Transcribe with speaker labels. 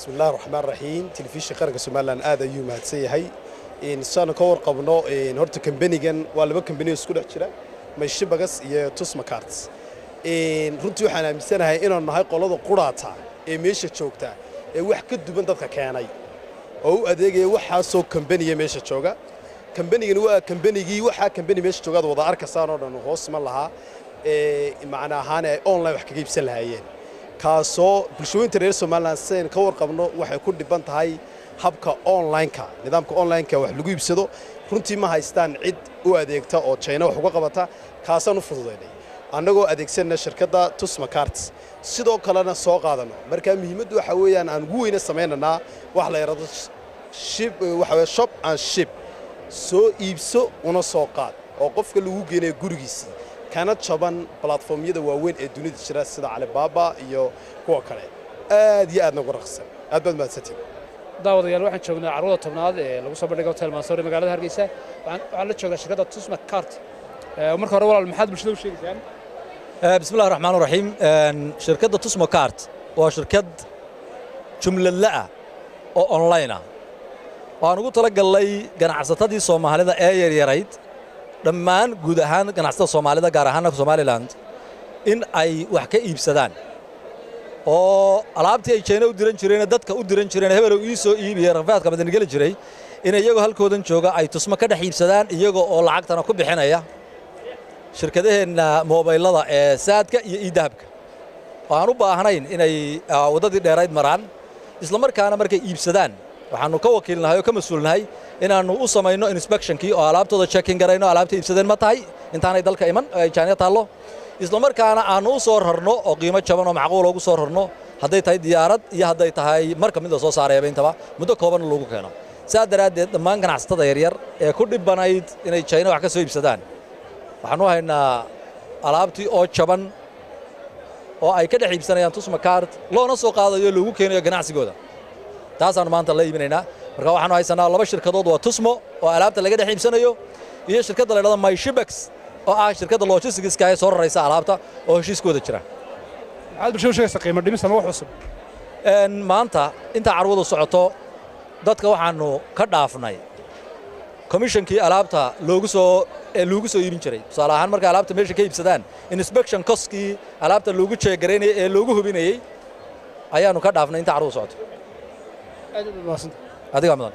Speaker 1: Bismi Illahi Raxmaan Raxiim. Telefishin Qaranka Somaliland aad ayuu mahadsan yahay. Saanu ka warqabno, horta kambanigan waa laba kambani oo isku dhex jira, MyShipBox iyo Tusma Carts. Runtii waxaan aaminsanahay inaanu nahay qolada quraata ee meesha joogta ee wax ka duwan dadka keenay oo u adeegaya waxaasoo kambaniya meesha jooga. Kambanigani waa kambanigii waxaa kambani meesha joogaad wada arkaysaan oo dhan hoos ma lahaa macna ahaan ay online wax kaga iibsan lahaayeen, kaasoo bulshooyinka reer Somaliland sidayn ka warqabno waxay ku dhiban tahay habka online-ka, nidaamka online-ka wax lagu iibsado. Runtii ma haystaan cid u adeegta oo China wax uga qabata. Kaasaan u fududaynay annagoo adeegsanna shirkadda Tusma Carts, sidoo kalena soo qaadano. Marka muhiimaddu waxa weeyaan aan ugu weyne samaynanaa wax la yidhahdo ship, waxa weeye shop and ship, soo iibso una soo qaad, oo qofka lagu geenayo gurigiisii, kana jaban platformyada waaweyn ee dunida jira sida Alibaba iyo kuwa kale, aad iyo aadna uga raqsan. Aad baad mahadsantiin.
Speaker 2: Daawadayaal, waxaan joognaa carwada 10aad ee lagu soo bandhigay Hotel Mansour magaalada Hargeysa. Waxaan la joognaa shirkadda Tusma Cart. Marka hore, walaal, maxaad bulshada u sheegaysaan?
Speaker 3: Bismi Illahi Raxmaan Raxiim. Shirkadda Tusmo Cart waa shirkad jumladla ah oo online ah. Waxaan ugu tala gallay ganacsatadii Soomaalida ee yaryarayd dhammaan, guud ahaan ganacsatada Soomaalida, gaar ahaana Somaliland, in ay wax ka iibsadaan oo alaabtii ay China u diran jireen, dadka u diran jireen, hebelow ii soo iibiye, rafaadka badan geli jiray, in iyagoo halkoodan jooga ay Tusmo ka dhex iibsadaan, iyaga oo lacagtana ku bixinaya shirkadaheenna moobaylada ee Saadka iyo eDahabka oo aan u baahnayn inay waddadii dheerayd maraan. Isla markaana markay iibsadaan, waxaannu ka wakiilnahay oo ka mas-uulnahay inaannu u samayno inspectionkii oo alaabtooda checking garayno, alaabta iibsadeen ma tahay intaanay dalka iman oo ay China taallo. Isla markaana aannu u soo rarno oo qiimo jaban oo macquula ugu soo rarno, hadday tahay diyaarad iyo hadday tahay marka mid la soo saarayaba, intaba muddo kooban lagu keeno. Saa daraaddeed, dhammaan ganacsatada yaryar ee ku dhibanayd inay China wax ka soo iibsadaan, waxaanu haynaa alaabtii oo jaban oo ay ka dhex iibsanayaan Tusma Cart, loona soo qaadayo, loogu keenayo ganacsigooda. Taasaannu maanta la iibinaynaa. Marka waxaanu haysanaa laba shirkadood: waa Tusmo oo alaabta laga dhex iibsanayo iyo shirkadda la yidhahdo MyShipBox oo ah shirkadda logisticska ee soo raraysa alaabta oo heshiiskooda jira.
Speaker 2: Maxaad bulshada u sheegaysaa, qiimo dhimis ama wax cusub?
Speaker 3: Maanta intaa carwadu socoto, dadka waxaannu ka dhaafnay commissionkii alaabta loogu soo ee loogu soo iibin jiray. Tusaale ahaan, markay alaabta meesha ka iibsadaan, inspection costkii alaabta loogu check garaynayay ee loogu hubinayey ayaannu ka dhaafnay inta carwadu socoto.
Speaker 2: Aad aad mahadsantahay.
Speaker 3: Adigaa mudan.